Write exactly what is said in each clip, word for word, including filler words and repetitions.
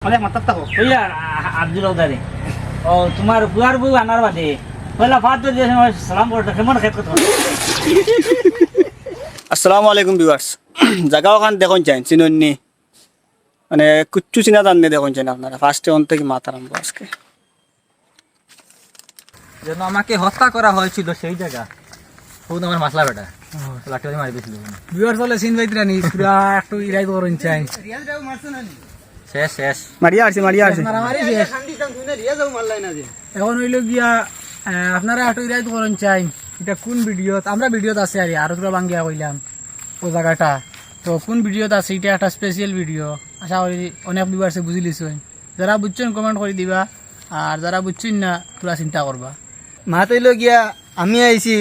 অনেক মাথাত থাকো। ওই আর আ-, আব্দুল হকদারে। ও, তোমার বুয়ার বউ আনার বাদে পয়লা ফাত দিয়ে সময় সালাম করতে কেমন খেত করতে? আসসালামু আলাইকুম ভিউয়ার্স। জাগা অখান দেখইন চাইন, চিনইন নি? মানে, কুচ্ছু চিনা জানলে দেখইন চাইন আপনারা। ফার্স্টে অন থাকি মাত আরম্ভ আজকে। যেন আমাকে হত্যা করা হয়েছিল সেই জায়গা। কোন আমার মাসলা বেটা। লাঠি বাড়ি মারি দিছিল। ভিউয়ার্স বলে সিন ভাই রানি, পুরা একটু ইরাই করইন চাই। শেষ, শেষ। মারিয়া আসছে, মারিয়া আসছে। মারামারি শেষ। এখন অইল গিয়া, আহ, আপনারা একটু ইরাই করইন চাই। এটা কোন ভিডিওত? আমরা ভিডিওত আছে আর আরো তোরা বাঙ্গিয়া কইলাম ও জায়গাটা। তো কোন ভিডিওত আছে? এটা একটা স্পেশাল ভিডিও। আশা করি অনেক ভিউয়ার্সে বুঝি লিছইন। যারা বুঝছইন কমেন্ট করি দিবা, আর যারা বুঝছইন না তোরা চিন্তা করবা। মাত অইল গিয়া, আমি আইছি,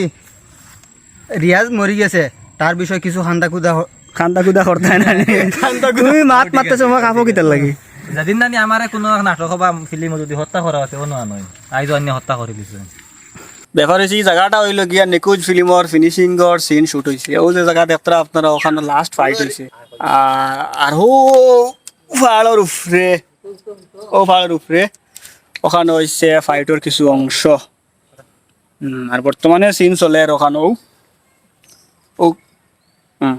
রিয়াজ মরি গেছে, তার বিষয়ে কিছু খান্দা কুদা হ-, খান্দা কুদা করতে হয় না নি? খান্দা কুদা। তুমি মাত মারতে সময় কাঁপো কিতার লাগি? যেদিন নানি আমারে কোনো নাটক বা ফিল্ম যদি হত্যা করা আছে, অন্য নয়, আইজ অন্য হত্যা করে দিছে। ব্যাপার হইছে, এই জায়গাটা অইল গিয়া নিকুজ ফিল্মর ফিনিশিংর সিন শুট হইছে। ও যে জায়গা দেখতারা আপনারা, ওখানো লাস্ট ফাইট হইছে। আর, আর হো পাহাড়র উপরে, ও পাহাড়র উপরে ওখানো হইছে ফাইটর কিছু অংশ। হুম, আর বর্তমানে সিন চলের ওখানো। ও, হুম।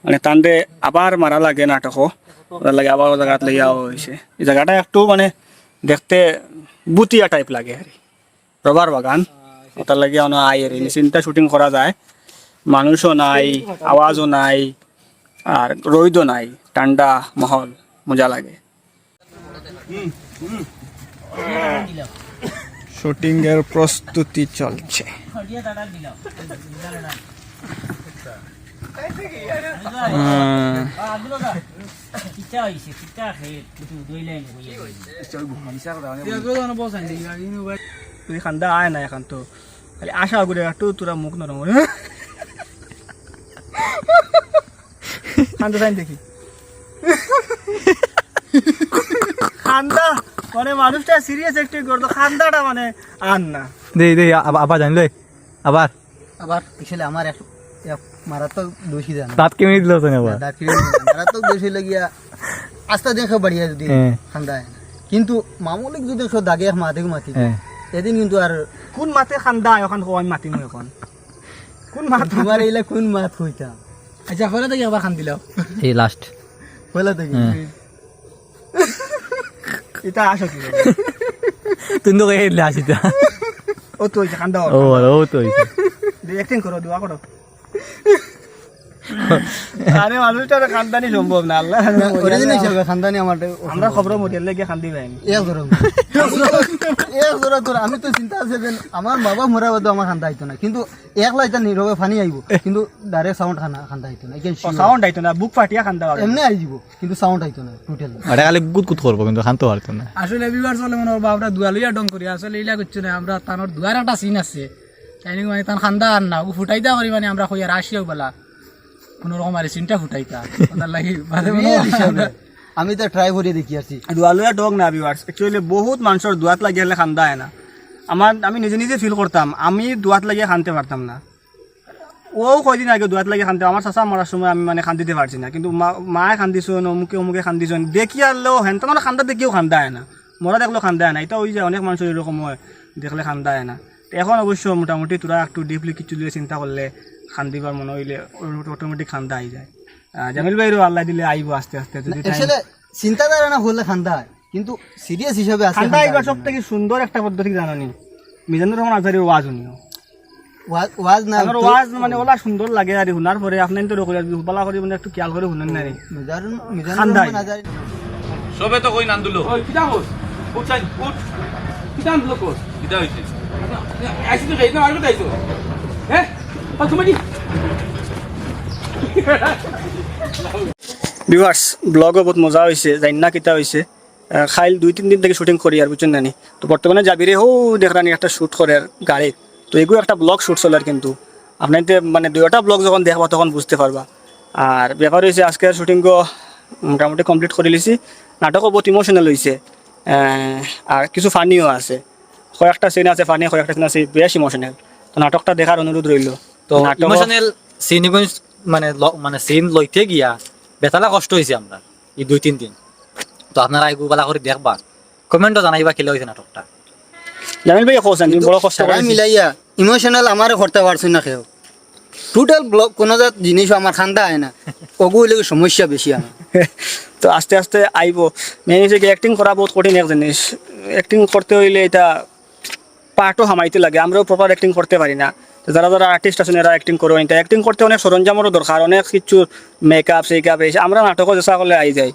মানে তানরে আবার মারা লাগে নাটকো, ওটার লাগি আবার ও জায়গাত লইয়া আওয়া হইছে। এই জায়গাটা একটু মানে দেখতে ভুতিয়া টাইপ লাগে আর কি। রবার বাগান, ওটার লাগি অনো আই আর কি। সিনটা শুটিং করা যায়, মানুষও নাই, আওয়াজও নাই, আর রইদও নাই, ঠান্ডা মহল, মজা লাগে। শুটিং এর প্রস্তুতি চলছে। হুম। তুই খান্দা আয় না এখন তো, খালি আশা করে একটু তোরা মুখ নরম করে। খান্দা চাইন দেখি। খান্দা, মানে মানুষটা সিরিয়াস একটু করতো, খান্দাটা মানে আর না। দেই, দেই, আবা-, আবার জানলে? আবার? আবার পিছলে আমার এক, এক মারাত্মক দোষী জানো। দাঁত কেমনি দিল তো না আবার? দাঁত কেমনি দিল? মারাত্মক দোষী লাগিয়া আস্তা দেখে বাড়িয়া যদি হ্যাঁ। খান্দা হয় না। কিন্তু মামুলিক যদি কেউ দাগে এক মাতে মাতি, হ্যাঁ। এদিন কিন্তু আর কোন মাতে খান্দা হয় ওখান কো আমি মাতিমু এখন। কোন মাত? তোমার এইলা কোন মাত হইতা? আচ্ছা, পয়লা থাকি আবার খান দিলাও। এই লাস্ট। পয়লা থাকি? হ্যাঁ। এটা আসো কি? তুমি তো কইলে আসিতা। ও তো হইছে, খান্দা ও, ও তো হইছে। অ্যাক্টিং করো, দোয়া করো। আরে মানুষটা তো খান্দানি সম্ভব না, আল্লাহ। না, অরিজিনাল হিসাবে খান্দানি আমার আমরা খবর মরিয়ালে গিয়ে খান্দি পাইনি। এক ধরো। এক ধরো তোর, আমি তো চিন্তা আছে যে আমার মা বাপ মরা বাদে আমার খান্দা আইতো না, কিন্তু এক লাইটার নীরবে পানি আইবো, কিন্তু ডাইরেক্ট সাউন্ড খানা খান্দা আইতো না। এখানে ও, সাউন্ড আইতো না, বুক ফাটিয়া খান্দা পারে। এমনি আইবো, কিন্তু সাউন্ড আইতো না, টোটাল। ওটা খালি গুদ গুদ করবো, কিন্তু খানতে পারতো না। আসলে ভিউয়ার্স বলে মনে করবো আমরা দুয়ালইয়া ঢং করি, আসলে ইলা করছে না, আমরা তানোর দুয়ার একটা সিন আছে, তাই নাকি মানে তান খান্দা আর না, ও ফুটাইতা করি মানে আমরা কই আর আসিও বলা, কোনো রকম আর সিনটা ফুটাইতা, ওটার লাগি বাদে মনে রিয়েল হয় হিসাবে। আমরা আমি তো ট্রাই করি দেখি আর কি। দুয়ালইয়া ঢং না ভিউয়ার্স, অ্যাকচুয়ালি বহুত মানুষের দুয়াত লাগিয়া খান্দা হয় না। আমার, আমি নিজে নিজে ফিল করতাম, আমি দুয়াত লাগিয়া খানতে পারতাম না। ও কয়দিন আগে দুয়াত লাগি খান্দে, আমার চাচা মরার সময় আমি মানে খান্দিতে পারছি না, কিন্তু মা, মায়ে খান্দিছন, অমুকে অমুকে খান্দিছন, দেখি আনলেও হেন তো মানে খান্দা দেখিও খান্দা হয় না, মরা দেখলেও খান্দা হয় না। এটা ওই যে অনেক মানুষের এরকম হয়, দেখলে খান্দা হয় না। তো এখন অবশ্য মোটামুটি তোরা একটু ডিপলি কিছু দিয়ে চিন্তা করলে খান্দিবার মনে হইলে অটোমেটিক খান্দা আই যায়। আহ, জামিল ভাইরও আল্লাহ দিলে আইবো আস্তে আস্তে, যদি টাইম আসলে চিন্তাধারা না হলে খান্দা হয়। কিন্তু সিরিয়াস হিসাবে আছে খান্দা খান্দা এবার আইবো সব না। থেকে সুন্দর একটা পদ্ধতি জানো নি? মিজানুর রহমান আজহারির ওয়াজ শুনিও। ওয়াজ, ওয়াজ না, তানোর তো ওয়াজ মানে ওলা সুন্দর লাগে আর হুনার পরে আপনার তো রকম আর বালা করি মানে একটু খেয়াল করে হুনেন না রে। মিজানুর, মিজানুর খান্দা রহমান আইবো। আজহারি। সবে তো কই নান্দুলো। ওই, কিতা কস? উঠ, চাই, উঠ। কিতা আন্দুলো কস? কিতা হইছে? আইছি তো, এই না, আর কোথায় আইছো? হ্যাঁ? ও, তুমি কি? ভিউয়ার্স, ব্লগও বহুত মজা হইছে, জানি না কিতা হইছে। আহ, খাইল দুই তিন দিন থেকে শুটিং করি আর বুঝছেন না নি। তো বর্তমানে জাবিরে হো দেখরানি একটা শুট করে আর গাড়ি। তো এগুলো একটা ব্লগ শুট চলে আর কিন্তু। আপনার তো মানে দুইটা ব্লগ যখন দেখবা তখন বুঝতে পারবা। আর ব্যাপার হইছে আজকের শুটিংও মোটামুটি কমপ্লিট করে লিছি। নাটকও বহুত ইমোশনাল হইছে। আহ, আর কিছু ফানিও আছে। কয়েকটা সিন আছে ফানি, কয়েকটা সিন আছে বেশ ইমোশনাল। তো নাটকটা দেখার অনুরোধ রইল। তো নাটকও ইমোশনাল সিন মানে ল-, মানে সিন লইতে গিয়া বেতালা কষ্ট হইছে আমরা এই দুই তিন দিন। তো আপনারা আইগু বালা করি দেখবা, কমেন্টো জানাইবা কিলা অইছে নাটকটা। জামিল ভাই, কওছেন, তুমি বড় কষ্ট সবাই করছি। মিলাইয়া ইমোশনাল আমারে করতে পারছইন না কেউ। টোটাল ব্লগ কোনো জাত জিনিসও আমার খান্দা হয় না, ওগু হইলে কি সমস্যা বেশি আমার। তো আস্তে আস্তে আইবো। মেইন হইছে কি, অ্যাক্টিং করা বহুত কঠিন এক জিনিস। অ্যাক্টিং করতে হইলে এটা পার্টও হামাইতে লাগে, আমরাও প্রপার অ্যাক্টিং করতে পারি না। তো যারা যারা আর্টিস্ট আছেন, এরা অ্যাক্টিং করো, এটা অ্যাক্টিং করতে অনেক সরঞ্জামেরও দরকার, অনেক কিছু মেকআপ সেকআপ, এই আমরা নাটকও যেসা করলে আই যায়,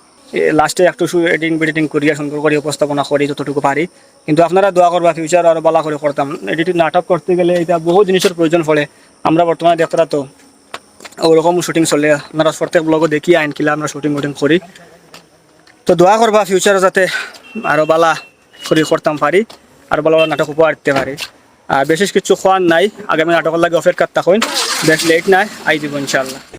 লাস্টে একটু এডিটিং বেডিটিং করিয়া সুন্দর করে উপস্থাপনা করি যতটুকু পারি। কিন্তু আপনারা দোয়া করবা, ফিউচার আরো ভালা করে করতাম। এডিটিং নাটক করতে গেলে এটা বহু জিনিসের প্রয়োজন পড়ে। আমরা বর্তমানে দেখতারা তো ওরকম শুটিং চলে, আপনারা প্রত্যেক ব্লগও দেখি আইন কিলা আমরা শুটিং উটিং করি। তো দোয়া করবা ফিউচারও যাতে আরো ভালা করি করতাম পারি, আর ভালা ভালা নাটক উপহার দিতে পারি। আর বিশেষ কিছু কওয়ার নাই, আগামী নাটকর লাগি অপেক্ষাত থাকইন, বেশ লেট নাই, আই দিব ইনশাআল্লাহ।